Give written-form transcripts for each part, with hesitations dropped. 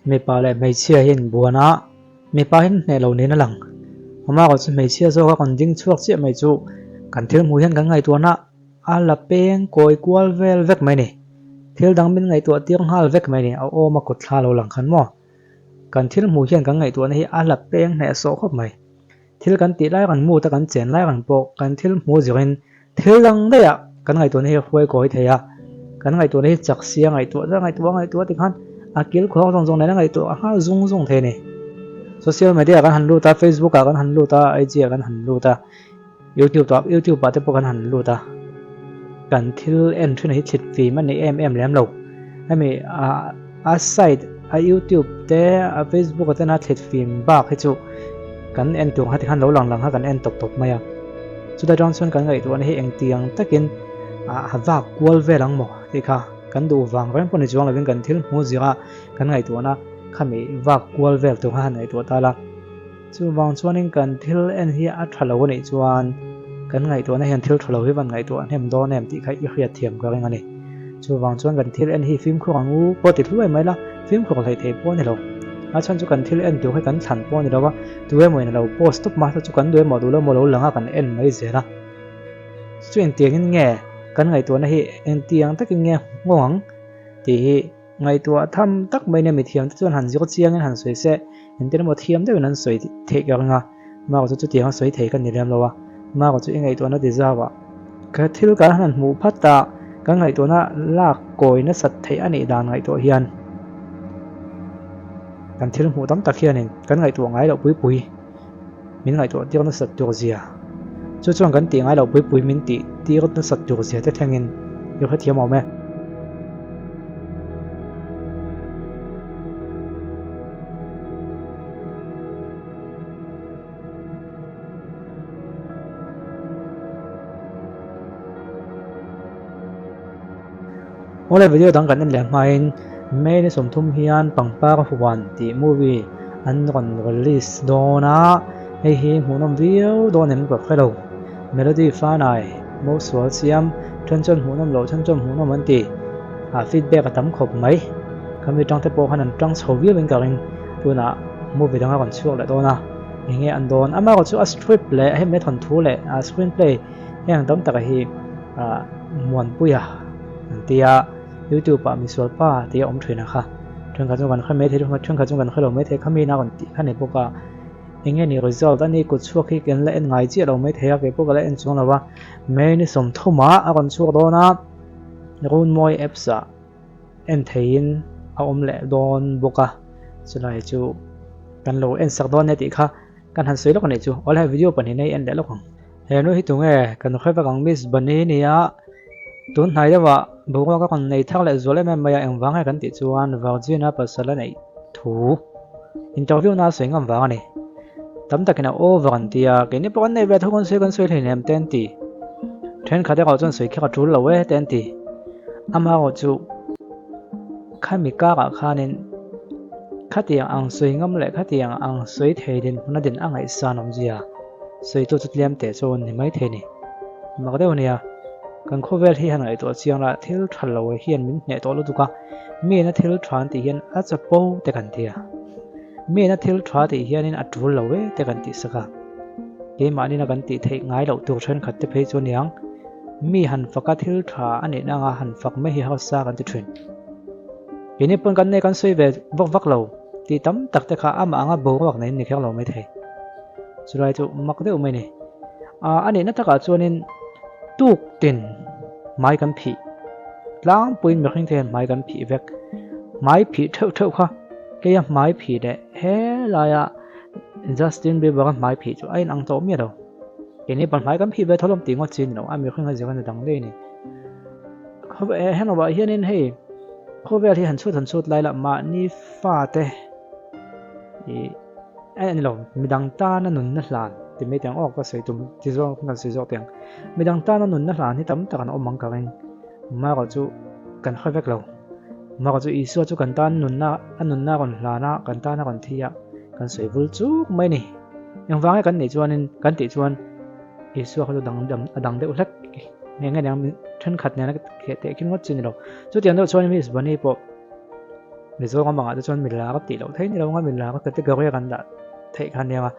Mipa leh hmeichhia hi inbuan a, mipa hian hneh lo niin a lang. Amaherawhchu chu hmeichhia zawka kan ding chhuak chiah mai chu kan thil hmuh hian kan ngaihtuahna a la peng kawi kual vel vek mai a ni. Thil dang min ngaihtuah tir nghal vek mai a ni, a awm a kut thla lo lang khan maw? Kan thil hmuh hian kan ngaihtuahna hi a la peng hnehsawh khawp mai. Thil kan tih lai reng mut a kan chen lai reng pawh kan thil hmuh zirin thil dang daih ah kan ngaihtuahna hi a hruai kawi thei a, kan ngaihtuahna hi chak sia ngaihtuah zar ngaihtuah ngaihtuah tikhan a kil khawng zawng zawng nen a ngaihtuah a nghal zung zung thei a ni. Social media ah kan han lut a, Facebook ah kan han lut a, IG ah kan han lut a, YouTube ah YouTube ah te pawh kan han lut a, kan thil en thin hi thlit fim a ni em em lem lo. Hemi ah a site a youtube te a facebook te na thlit fim bak hi chu kan en tur kha tikhan lo lang lang kha kan en tawp tawp mai a chuta tang chuan kan ngaihtuahna hi engtiang takin a vak kual vel ang maw tih kha kan duh vang reng pawh ni chuang lovin kan thil hmuh zira kan ngaihtuahna khami vak kual vel tur kha han ngaihtuah ta la. Chuvang chuanin kan thil en hi a tha lo a nih chuan kan ngaihtuahna hian thil tha lo hi van ngaihtuah hnem dawn em tih kha i hriat thiam ka ring a ni. Chuvang chuan kan thil en hi fimkhur ang u pawh ti hluai mai la, fimkhur hleih thei pawh a ni lo. A chhan chu kan thil en tur hi kan thlan pawh a ni lo va, tu emaw in a lo post tawp mah chu kan duh emaw duh lo emaw lo lang a kan en mai zel a. Chu engtiangin nge kan ngaihtuahna hi engtiang takin nge nghawng ang tih hi Ngaihtuah tham tak mai nia mithiam te chuan han zir chiangin han sawi se, engtin emaw thiam deuhin an sawi theih ka ring a, Mark chu chutiang a sawi thei ka ni lem lo a, Mark chu i ngaihtuahna ti zau a, ka thil kan han hmuh phat a, kan ngaihtuahna lak kawi nasat theih a nih dan ngaihtuah hian kan thil hmuh tam tak hianin kan ngaihtuah ngai loh pui pui min ngaihtuah tir nasat tur zia, chu chuan kan tih ngai loh pui pui min tih tir nasat tur zia te thlengin i hrethiam awm e. Awle video dang kan en leh hmain May ni 30 hian pangpar huan tih movie an rawn release dawn a, hei hi hmuhnawm viau dawn em ka hre lo. Melody Fanai Mosual siam then chuan hmuhnawm loh then chuan hmuhnawm an ti a, feedback a tam khawp mai. Khami tang te pawh khan an tang chho viau in ka ring. Tunah movie dang a rawn chhuak leh dawn a, eng nge an dawn? Amaherawh chu a script leh hemi a thawnthu leh a screenplay heng tam taka hi ah Muanpuia an tia YouTube ah misual pa tih a awm thin a kha. Thenkhat chu kan hre mai thei thenkhat chu kan hre lo mai thei khami in a rawn tih kha ni bawk a. Eng nge ni result a ni kut chhuak hi kan la en ngai chiah lo mai thei a kei pawh ka la en chuang lo a. May ni 30 ah a rawn chhuak dawn a Runmawi apps ah en theiin a awm leh dawn bawk a chulai chu kan lo en sak dawn nia tih kha kan han sawi lawk a nih chu awle video pahnih nei en leh lawk ang. He nu hi tunge kan hre vek ang Miss Bunny nia tun hnai deuh ah boruak a rawn nei thar leh zual em em mai a engvang nge kan tih chuan Virgin a pasal a neih thu interview na a sawi ngam vang a ni tam takin a over an ti a keini pawh kan nei ve tho kan sawi kan sawi hleinem te an ti thenkhat erawh chuan sawi kher a tul lo e te an ti amaherawh chu khami karah khanin khatiang ang sawi ngam leh khatiang ang sawi thei dinhmun a din a ngaihsan awmzia sawitu chu tlem teh chu ni maithei a ni mak deuh a nia kan khawvel hi han ngaihtuah chiang la thil tha lo hian min hneh tawh lutuk a. Miin a thil tha an tih hian a chapo te kan ti a, miin a thil tha tih hianin a tul lo e te kan tih sak a, keimahnin a kan tih theih ngai loh tur thenkhat te phei chu aniang, mi han faka thil tha a nihna anga han fak mai hi hausa kan ti thin. Keini pawn kan nei kan sawi ve vak vak lo tih tam tak te kha amah anga boruak nei an ni kher lo maithei. Chulai chu mak deuh mai a ni. A nihna takah chuanin tuk tin hmai kan phih. Tlangpuiin mihring te hian hmai kan phih vek. Hmai phih theuh theuh kha keia hmai phih leh helaia Justin Bieber a hmai phih chu a inang tawh miah lo. Keini pawn hmai kan phih ve tho lawm tih ngawt chi a ni lo a, mihring a zir a ni dang daih a ni. Heng lovah hianin hei khawvel hi han chhut han chhut lai lah mahni fate ih a ni lo midang tana nunna hlan ti mai teh ang aw ka sawi tum ti zawng kan sawi zawk teh ang midang tana nunna hlan hi tam tak an awm ang ka ring marawh chu kan hre vek lo marawh chu Isua chu kan tan nunna a nunna a rawn hlan a kan tan a rawn thi a kan sawi vul chuk mai a ni engvang nge kan nih chuanin kan tih chuan Isua kha chu dang a dang deuh hlek nge nge niang thenkhat nena kheh teh khin ngawt chi a ni lo chutiang deuh chuan Miss Bunny pawh. Mizoram angah te chuan milar a tih loh theih ni lo anga milar category a kan dah theih kha ania.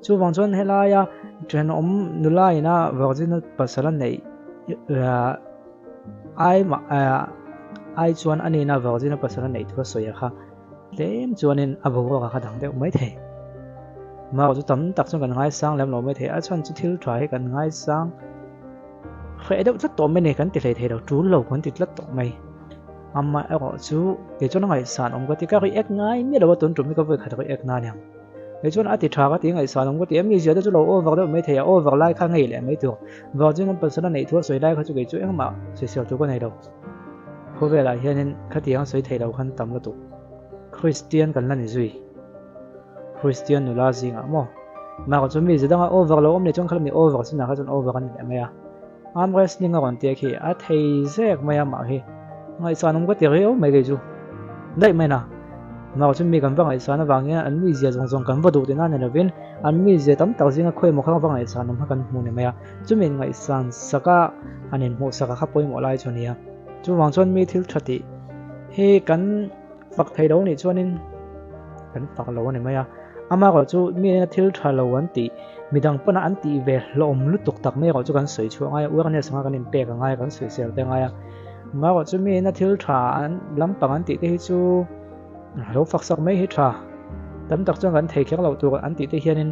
Chuvang chuan helaia thenawm nula ina virgin pasal a neih ai mah ai chuan a nihna virgin a pasal a neih thu a sawi a kha tlem chuanin a boruak a kha dang deuh mai thei. Marawh chu tam tak chuan kan ngaisang lem lo mai thei a chhan chu thil tha hi kan ngaisang hreh deuh tlat tawh mai ni kan ti hlei thei lo tul lo kan ti tlat tawh mai. Amah erawh chu kei chuan a ngaihsan awm ka ti ka react ngai miah lo a tun tum hi ka vawi khat react na aniang. Kei chuan a ti tha ka ti ngaihsan awm ka ti a mi zia te chu lo over deuh mai thei a over lai kha ngei leh mai tur. Virgin an pasal a neih thu a sawi lai kha chu kei chu engmah sawisel tur ka nei lo. Khawvelah hianin khatiang sawi thei lo khan tam lutuk. Kristian kan la ni zui. Kristian nula zingah maw. Mahka chu mi zia danga over lo awm leh chuan khalami over chinah kha chuan over a ni leh mai a. Arm wrestling a rawn tia khi a thei zek mai a mah hi ngaihsan awm ka ti riau mai kei chu daih mai na mah chu mi kan va ngaihsan avang hian an mizia zawng zawng kan va duh tihna ni lovin an mizia tam tak zinga khawi emaw kha va ngaihsan awm kha kan hmu ni mai a chumi in ngaihsan sak a han inhmuh sak a kha pawimawh lai chu a nia chuvang chuan mi thil tha tih hi kan Fak thei lo nih chuanin kan fak lo a ni mai a, amaherawh chu mi ina thil tha lo an tih midang pawna an tih ve hlawm lutuk tak mai erawh chu kan sawi chhuah ngai a, awareness anga kan inpek a ngai a, kan sawisel te a ngai a, amaherawh chu mi ina thil tha an lampang an tih te hi chu lo fak sak mai hi tha tam tak chuan kan thei kher loh tur an tih te hianin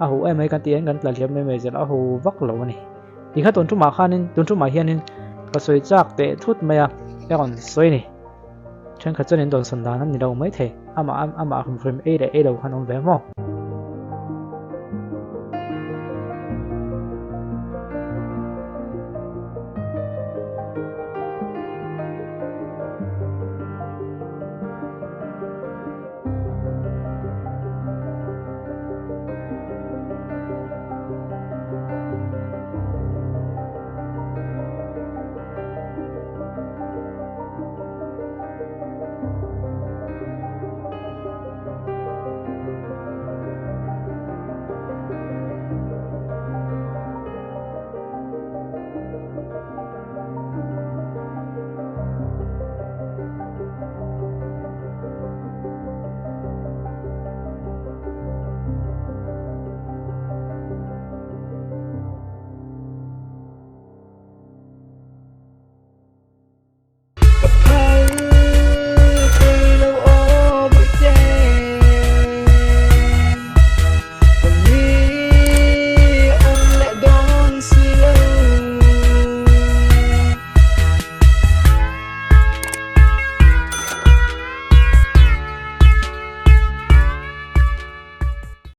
a huh em mai kan tih hian kan tla hliam mai mai zel a hu vak lo a ni. Tikha tun tumah khanin tun tumah hianin ka sawi chak teh thut mai a, ka rawn sawi a ni. Thenkhat chuan in dawnsawn dan an ni lo maithei, amah amah hrim hrim ei leh ei lo khan awm ve maw?